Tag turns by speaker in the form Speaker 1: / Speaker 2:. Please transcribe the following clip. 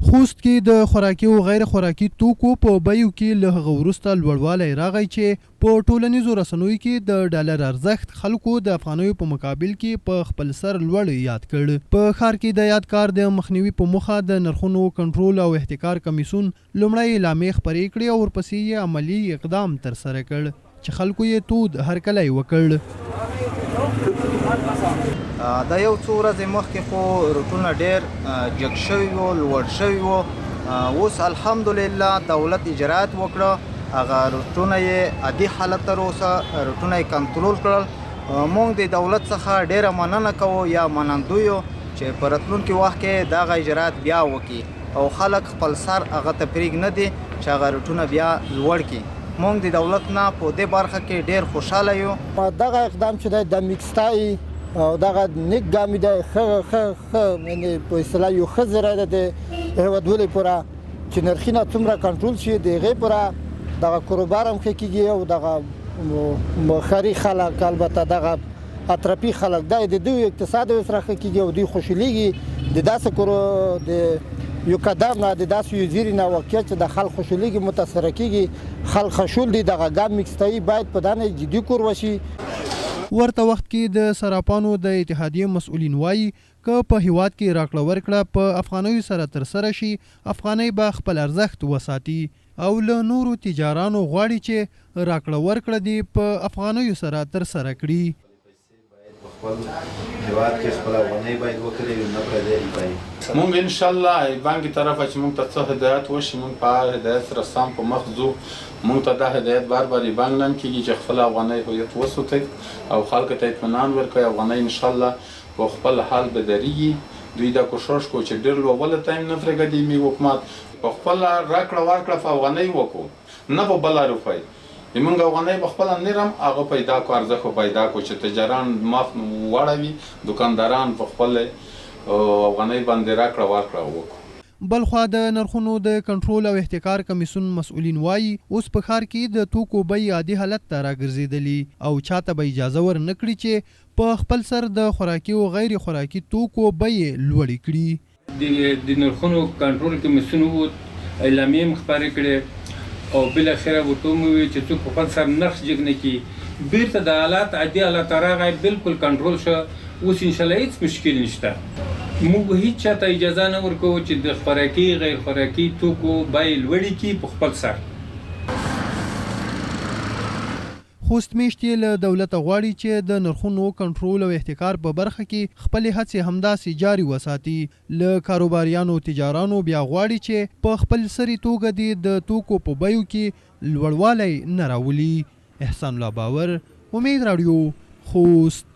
Speaker 1: خوست کې د خوراکي او غیر خوراکي توکو په بیو کې له هغه وروسته لوړوالی راغی چې په ټولنیزو رسنیو کې د ډالر ارزښت خلکو د افغانیو په مقابل کې په خپل سر لوړ یاد کړ. په ښار کې د یاد کار د مخنیوي په موخه د نرخونو کنټرول او احتکار کمیسیون لومړی اعلامیې خپرې کړې او ورپسې یې عملي اقدام ترسره کړ چې خلکو یې تود هرکلی وکړ.
Speaker 2: دا یو څو ورځې مخکې خو رټونه ډېر جګ شوي وو، لوړ شوي وو، اوس الحمدلله دولت اجرایت وکړه، هغه رټونه یې عادي حالت ته روسه، رټونه یې کنترول کړل. موږ د دولت څخه ډېره مننه کوو یا منندوی یو چې په راتلونکي وخت کې دغه اجرایت بیا وکړي. او خلک خپل سر هغه ته پریږ نه دي چې هغه ریټونه بیا لوړ کړي. مونږ د دولت نه په دې برخه کې ډیر خوشحاله یو.
Speaker 3: دغه اقدام چې دی د میکستای او دغه نیک ګام دی، ښه ښه ښه یعنی په اصطلاح یو ښه زیری دی د هیوادولې پوره چې نرخونه څومره کنټرول شي د هغې پوره دغه کاروبار هم ښه کیږي او دغه ښاري خلک البته دغه اطرافي خلک دا د دوی اقتصاد سره ښه کیږي او دوی خوشحاليږي د داسې کورو د یو قدم نه د داسې یو زیری نه واقعیت چې د خلک خوشحاليږي، متاثر کیږي، خلک خشول دي. دغه ګام مکستایي باید په دانه جدي کور وشي.
Speaker 1: ورته وخت کې د صرافانو د اتحادیې مسؤلین وايي، که په هېواد کې راکړه ورکړه په افغانیو سره ترسره شي، افغانۍ به خپل ارزښت وساتي او له نورو تجارانو غواړي چې راکړه ورکړه دې په افغانیو سره ترسره کړي.
Speaker 4: په خپل هیواد کې خپل افغانۍ باید وکري نه پردی روپۍ.
Speaker 5: مونږ ان شاءالله بانک طرفه چې مونږ ته څه هدایت وشي مونږ په هغه هدایت سره سم په مخ ځو، مونږ ته دا هدایت بار بار بانک نه هم کیږي چې خپله افغانۍ هویت وسوتئ او خلکو ته اطمینان ورکړئ، افغانۍ ان شاءالله په خپل حال به دریږي، دوی دا کوښښ کو چې ډیر لوبله ته هم نه پریږدي می حکومت. په خپله راکړه ورکړه په افغانۍ وکړو نه په بله روپۍ. زمونږ افغانۍ به خپله نرم هغه پیدا کو ارزښت به پیدا کو چې تجاران مخ واړوي دوکانداران په خپل افغانۍ باندې راکړه ورکړه وکړو.
Speaker 1: بلخوا د نرخونو د کنټرول او احتکار کمیسیون مسؤلین وايي، اوس په ښار کې د توکو بیې عادي حالت ته راګرځېدلي او چاته به اجازه ور نه کړي چې په خپل سر د خوراکي او غیر خوراکي توکو بیې لوړې کړي.
Speaker 6: د نرخونو کنټرول کمیسیون ووت، اعلامیې هم خپرې کړې او بالاخره ورته ومو ویل چې څوک په خپل سر نرخ جګ نه کړي. بیرته د حالات عادي حالت ته راغی، بلکل کنټرول شو، اوس انشاالله هیڅ مشکل نشته. موږ هیچا ته اجازه نه ورکوو چې د خوراکي، غیر خوراکي توکو بیې لوړې کړي په خپل سر.
Speaker 1: خوست مېشتي له دولته غواړي چې د نرخونو کنټرول او احتکار په برخه کې خپلې هڅې همداسې جاري وساتي. له کاروباریانو او تجارانو بیا غواړي چې په خپل سري توګه دې د توکو په بیو کې لوړوالی نه راولي. احسان الله باور، امید راډیو، خوست.